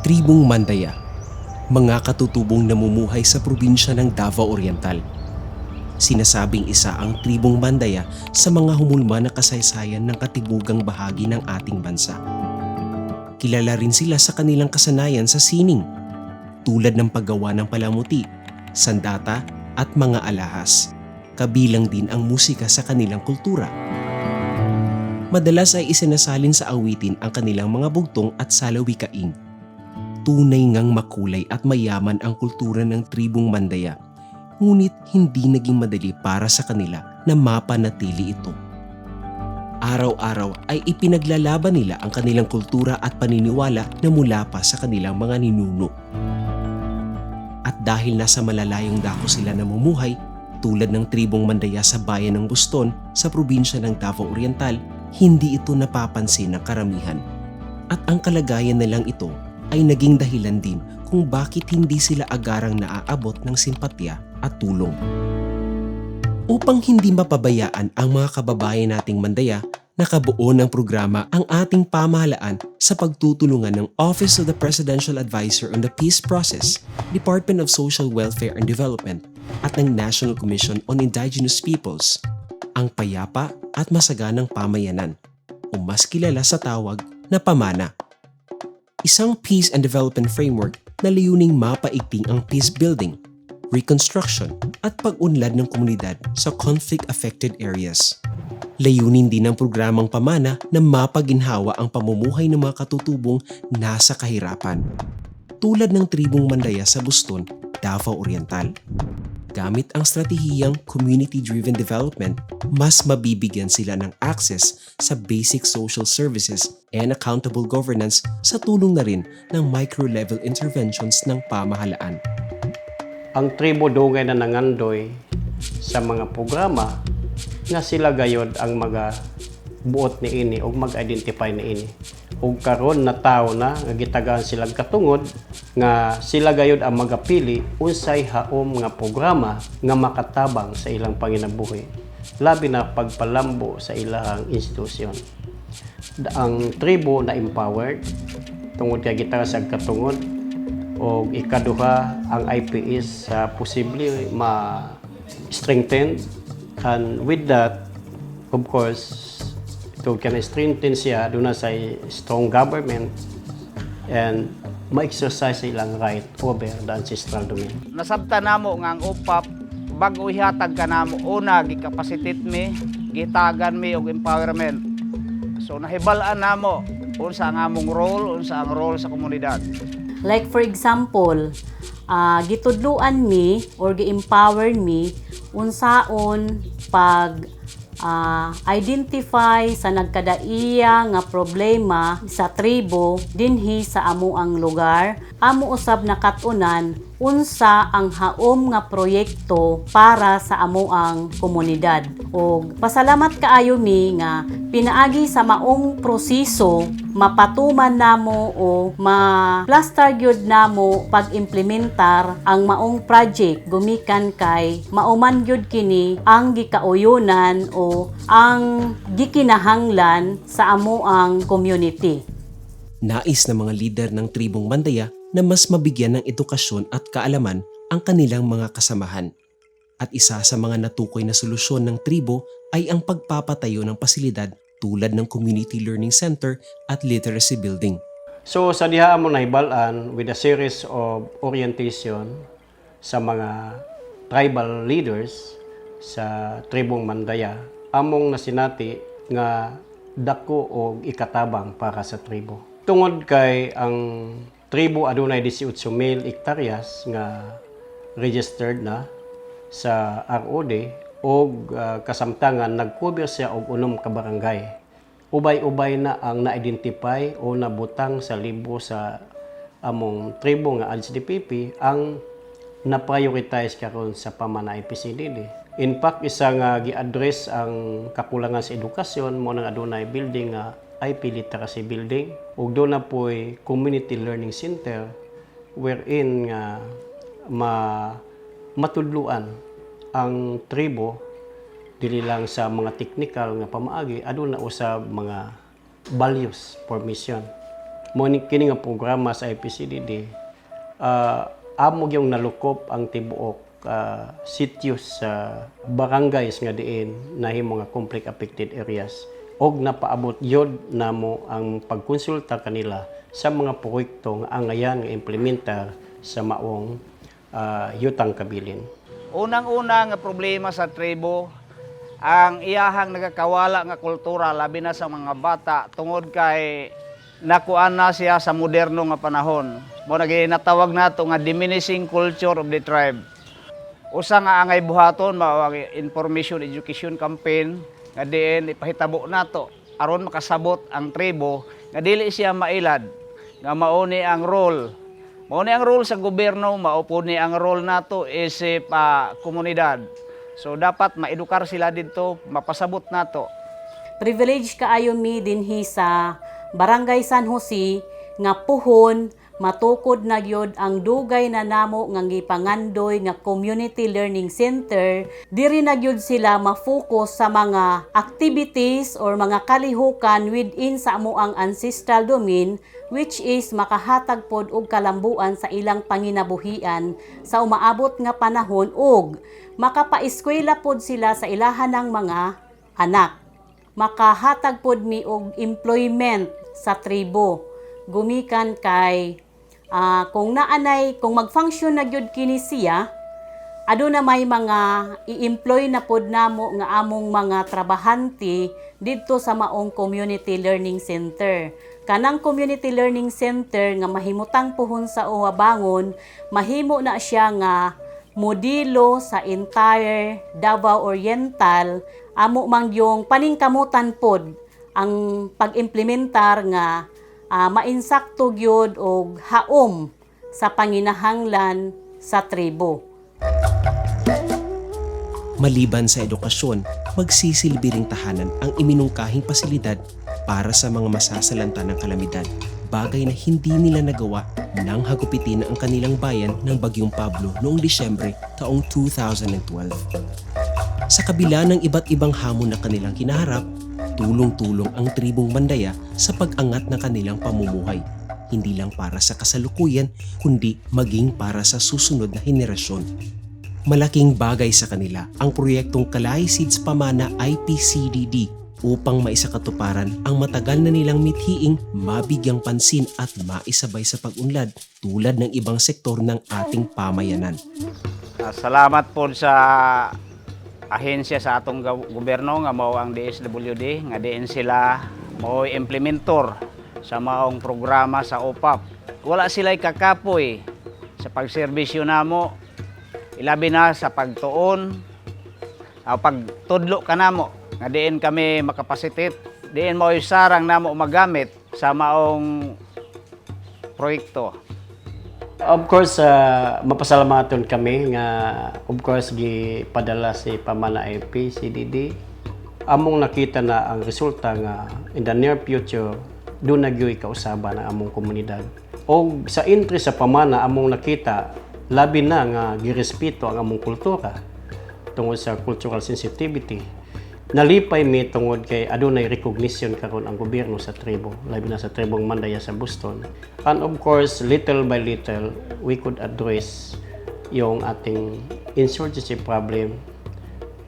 Tribong Mandaya, mga katutubong namumuhay sa probinsya ng Davao Oriental. Sinasabing isa ang tribong Mandaya sa mga humulma na kasaysayan ng katibugang bahagi ng ating bansa. Kilala rin sila sa kanilang kasanayan sa sining, tulad ng paggawa ng palamuti, sandata at mga alahas. Kabilang din ang musika sa kanilang kultura. Madalas ay isinasalin sa awitin ang kanilang mga bugtong at salawikain. Tunay ngang makulay at mayaman ang kultura ng tribong Mandaya. Ngunit hindi naging madali para sa kanila na mapanatili ito. Araw-araw ay ipinaglalaban nila ang kanilang kultura at paniniwala na mula pa sa kanilang mga ninuno. At dahil nasa malalayong dako sila namumuhay, tulad ng tribong Mandaya sa bayan ng Buston sa probinsya ng Davao Oriental, hindi ito napapansin ng karamihan. At ang kalagayan nilang ito ay naging dahilan din kung bakit hindi sila agarang naaabot ng simpatya at tulong. Upang hindi mapabayaan ang mga kababayan nating Mandaya, nakabuo ng programa ang ating pamahalaan sa pagtutulungan ng Office of the Presidential Advisor on the Peace Process, Department of Social Welfare and Development at ng National Commission on Indigenous Peoples, ang payapa at masaganang pamayanan, o mas kilala sa tawag na PAMANA. Isang peace and development framework na layuning mapaigting ang peace building, reconstruction at pag-unlad ng komunidad sa conflict-affected areas. Layunin din ng programang PAMANA na mapaginhawa ang pamumuhay ng mga katutubong nasa kahirapan, tulad ng tribong Mandaya sa Buston, Davao Oriental. Gamit ang estratehiyang community-driven development, mas mabibigyan sila ng access sa basic social services and accountable governance sa tulong na rin ng micro-level interventions ng pamahalaan. Ang tribo dugay na nangandoy sa mga programa nga sila gayod ang maga buot ni ini og mag-identify ni ini. Ug karon na tao na nga gitagaan silang katungod nga sila gayod ang magapili unsay haom nga programa nga makatabang sa ilang panginabuhi, labi na pagpalambo sa ilahang institusyon. Ang tribo na empowered tungod kay gitagaan sa katungod, og ikaduha, ang IPS sa posible ma strengthen, and with that, of course, to can strengthen siya, duna sa strong government and ma-exercise ilang right over the ancestral domain. Nasabtan namo nga ang OPAPP, bago ihatag kanamo, una gi-capacitate mi, gitagan mi og empowerment. So nahibal-an namo unsa ang among role, unsa ang role sa komunidad. Like for example, gitudluan mi or gi-empower mi unsaon pag identify sa nagkadaiya nga problema sa tribo dinhi sa amoang lugar. Amo usab nakat-unan unsa ang haom nga proyekto para sa amoang komunidad. Og pasalamat kaayo mi nga pinaagi sa maong proseso, mapatuman namo o ma-plaster gyud namo pag-implementar ang maong project, gumikan kay mauman gyud kini ang gikauyonan o ang gikinahanglan sa amoang community. Nais ng mga lider ng tribong Mandaya na mas mabigyan ng edukasyon at kaalaman ang kanilang mga kasamahan. At isa sa mga natukoy na solusyon ng tribo ay ang pagpapatayo ng pasilidad tulad ng Community Learning Center at Literacy Building. So sa diha mo nahibal-an with a series of orientation sa mga tribal leaders sa tribong Mandaya, among nasinati nga dako og ikatabang para sa tribo. Tungod kay ang tribo adunay 18,000 hektaryas nga registered na sa ROD og kasamtangan nag-cover siya og 6 ka barangay. Ubay-ubay na ang na-identify o nabutang sa libro sa among tribo nga ADS-DPP ang na-prioritize karon sa PAMANA IPCDD. In fact, isa nga gi-address ang kakulangan sa edukasyon mo nang adunay building nga IP Literacy Building ug duna poy Community Learning Center wherein nga ma matudluan ang tribo dili lang sa mga technical nga pamaagi, aduna usab mga values formation. Mao ni kini nga programa sa IPCDD, amo gyung nalukop ang tibuok sityos sa barangays nga diin nahimo nga conflict affected areas og napaabot yod namo ang pagkonsulta kanila sa mga proyekto nga angayan nga implementar sa maong yutang kabilin. Unang-una nga problema sa tribo ang iyahang nagakawala nga kultura, labi na sa mga bata, tungod kay nakuan na siya sa moderno nga panahon. Mao na natawag nato nga diminishing culture of the tribe. Usa nga angay buhaton mao ang information education campaign nga diin ipahitabo nato aron makasabot ang tribo nga dili siya mailad nga mao ni ang role. Mao ni ang role sa gobyerno, mao po ni ang role nato isip komunidad. So dapat maedukar sila didto, mapasabot nato. Privilege kaayo mi dinhi sa Barangay San Jose nga puhon matukod na gyud ang dugay na namo nga gipangandoy nga community learning center. Diri na gyud sila ma-focus sa mga activities or mga kalihukan within sa amoang ancestral domain, which is makahatag pod og kalambuan sa ilang panginabuhian sa umaabot nga panahon ug makapaeskwela pod sila sa ilahan ng mga anak. Makahatag pod mi og employment sa tribo gumikan kay kung naanay, kung mag-function na gyud kini siya, aduna may mga i-employ na pod namo nga among mga trabahante didto sa maong community learning center. Kanang community learning center nga mahimutang puhon sa Uhabangon, mahimo na siya nga modelo sa entire Davao Oriental. Amo mang yung paningkamutan pod ang pag-implementar nga mainsakto gyud og haom sa panginahanglan sa tribo. Maliban sa edukasyon, magsisilbi ring tahanan ang iminungkahing pasilidad para sa mga masasalanta ng kalamidad. Bagay na hindi nila nagawa nang hagupitin ang kanilang bayan ng Bagyong Pablo noong Disyembre taong 2012. Sa kabila ng iba't ibang hamon na kanilang kinaharap, tulong-tulong ang tribong Mandaya sa pag-angat ng kanilang pamumuhay. Hindi lang para sa kasalukuyan, kundi maging para sa susunod na henerasyon. Malaking bagay sa kanila ang proyektong Kalahi Seeds Pamana IPCDD upang maisakatuparan ang matagal na nilang mithiing mabigyang pansin at maisabay sa pag-unlad tulad ng ibang sektor ng ating pamayanan. Salamat po sa ahensya sa atong gobyerno nga mao ang DSWD nga diin sila mao implementor sa maong programa sa OPAPP. Wala sila kakapoy sa pagserbisyo namo, ilabi na sa pagtuon, pagtudlo kanamo nga diin kami makapasitit, diin mao sarang namo magamit sa maong proyekto. Of course, mapasalamaton kami nga of course gipadala si Pamana IP, CDD. Among nakita na ang resulta nga in the near future duna gyoy kausaban ang among komunidad. O sa entry sa Pamana, among nakita labi na nga girespeto ang among kultura tungod sa cultural sensitivity. Nalipay mi tungod kay adunay recognition karon ang gobyerno sa tribo, labi na sa tribong Mandaya sa Buston. And of course, little by little, we could address yung ating insurgency problem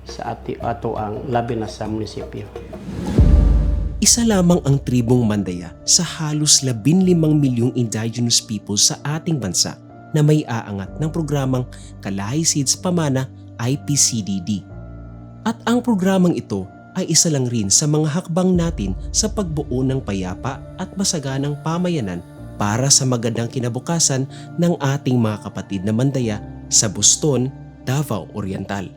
sa ati ato ang labi na sa munisipyo. Isa lamang ang tribong Mandaya sa halos 15 milyong indigenous people sa ating bansa na may aangat ng programang Kalahi Seeds Pamana IPCDD. At ang programang ito ay isa lang rin sa mga hakbang natin sa pagbuo ng payapa at masaganang pamayanan para sa magandang kinabukasan ng ating mga kapatid na Mandaya sa Buston, Davao Oriental.